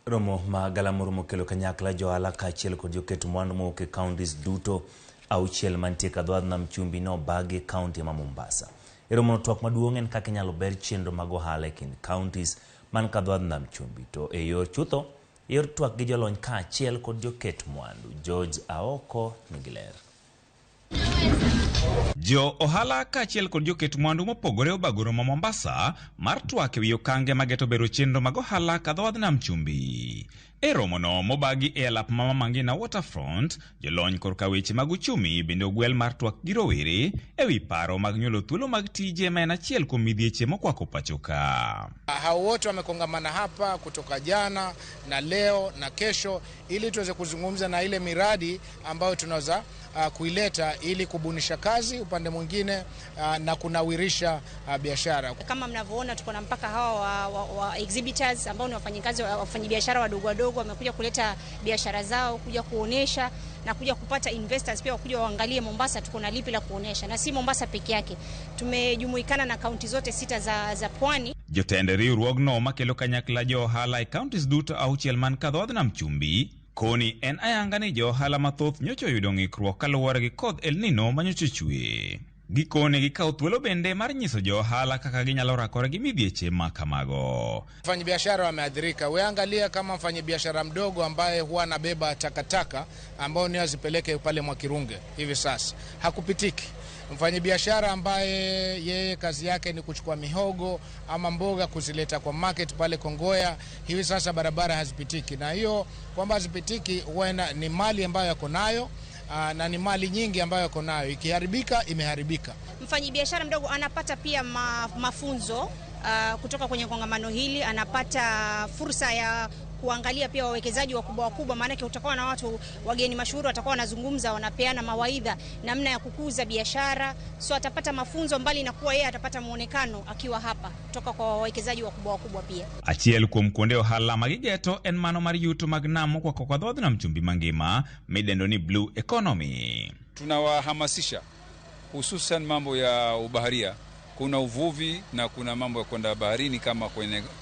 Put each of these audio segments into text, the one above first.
Romo ma galamoro mokelo kanyakla johala kaachiel kod joket mwandu mowuok e counties duto auchiel mantie ka dho nam chumbi nobagi e kaunti ma Mombasa. E romono twak maduong' en kaka inyalo ber chenro mag ohala e kind counties man ka dho nam chumbi to e yor chutho e yor twak gi jolony kaachiel kod joket mwandu. George Aoko nigi ler. Jo ohala kaachiel kod joket mwandu mopogore obago romo Mombasa mar twak ewi okange mageto bero chenro mag ohala ka dho wadh nam chumbi. E romono mobagi e alap ma Mama Ngina Waterfront, jolony korka weche mag uchumi bende ogwel mar twak gi rowere ewi paro mag nyuolo thuolo mag tije ma en achiel kuom midhieche mokwako pacho ka. Hao wote wamekongamana hapa kutoka jana na leo na kesho, ili tuweze kuzungumza na ile miradi ambayo tunaweza kuileta ili kubunisha kazi upande mwingine na kunawirisha biashara. Kama mnavyoona tuko na mpaka hawa wa exhibitors ambao ni wafanyikazi wafanyabiashara wadogo wadogo wamekuja kuleta biashara zao, kuja kuonesha na kuja kupata investors pia wakuja waangalie Mombasa tuko na lipi la kuonesha, na si Mombasa peke yake, tumejumuikana na kaunti zote sita za pwani. Jotend riwruogno makelo kanyakla jo ohala e counties duto auchiel man ka dho wadh nam chumbi koni en ayanga ni jo ohala mathoth nyocha oyudo ng'ikruok kaluwore gi kodh El Nino manyocha ochwe. Gikone gikawo thuolo bende mar nyiso jo ohala kaka ginyalo rakore gi midhieche ma kamago. Wafanyabiashara wameathirika. We angalia kama mfanyabiashara mdogo ambaye huwa anabeba takataka ambao ni azipeleke pale Mwakirunge hivi sasa hakupitiki. Mfanyabiashara ambaye yeye kazi yake ni kuchukua mihogo ama mboga kuzileta kwa market pale Kongoya, hivi sasa barabara hazipitiki, na hiyo kwamba hazipitiki huwa ni mali ambayo yako nayo na ni mali nyingi ambayo yako nayo, ikiharibika imeharibika. Mfanyabiashara mdogo anapata pia mafunzo kutoka kwenye kongamano hili, anapata fursa ya kuangalia pia wawekezaji wakubwa wakubwa, maanake utakuwa na watu wageni mashuhuri watakuwa wanazungumza, wanapeana mawaidha namna ya kukuza biashara. So atapata mafunzo mbali na kuwa yeye atapata muonekano akiwa hapa kutoka kwa wawekezaji wakubwa wakubwa pia. Achiel kuom kuonde ohala magigeto en mano mar yuto mag nam mokwako kod dho nam chumbi mangima midendo ni Blue Economy. Tunawahamasisha hususan mambo ya ubaharia. Kuna uvuvi na kuna mambo ya kwenda baharini kama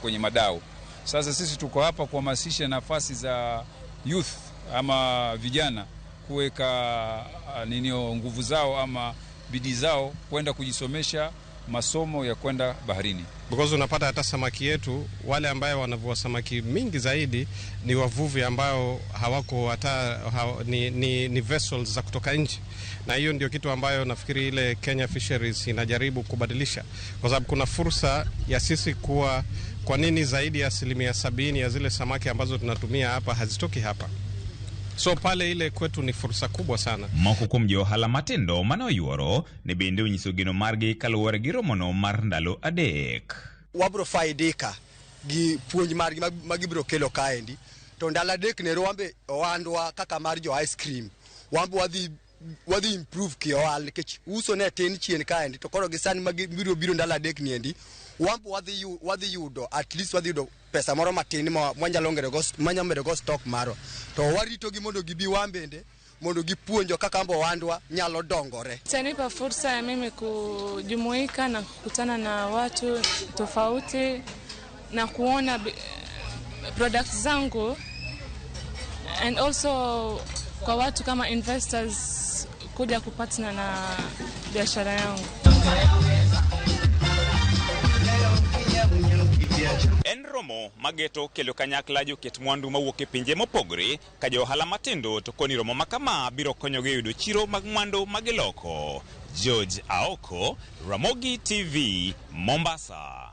kwenye madau. Sasa sisi tuko hapa kuhamasisha nafasi za youth ama vijana kuweka ninio nguvu zao ama bidii zao kwenda kujisomesha masomo ya kwenda baharini. Because unapata hata samaki yetu wale ambayo wanavua samaki mingi zaidi ni wavuvi ambao hawako hata ni vessels za kutoka nje, na hiyo ndio kitu ambayo nafikiri ile Kenya Fisheries inajaribu kubadilisha, kwa sababu kuna fursa ya sisi kuwa, kwa nini zaidi ya 70% ya zile samaki ambazo tunatumia hapa hazitoki hapa? So pale ile kwetu ni fursa kubwa sana. Moko kuom jo ohala matindo mane oyuoro ne bende onyiso geno margi kaluwore gi romono mar ndalo 3. Wabro faidika gi puonj margi ma gibiro kelo kaendi, to ndalo 3 nero wambe ohandwa kaka mar jo ice cream wambe wadhi improve kiohala nikech uso ne tin chien kaendi, to koro gi sani ma gibiro biro ndalo 3 niendi wambe wadhi yudo at least wadhi yudo pesa moro matin ma mwanyalo ngero mwanyalo medo go stock marwa, to warito gi mondo gibi wambende mondo gipuonjo kaka ambo ohandwa nyalo dongore. Itanipa fursa ya mimi kujumuika na kukutana na watu tofauti na kuona products zangu, and also kwa watu kama investors kuja kupatana na biashara yangu. En romo mageto kelo kanyakla joket mwandu mawuok e pinje mopogore ka jo ohala matindo to koni romo makama biro konyogi yudo chiro mag mwandu magiloko. George Aoko, Ramogi TV, Mombasa.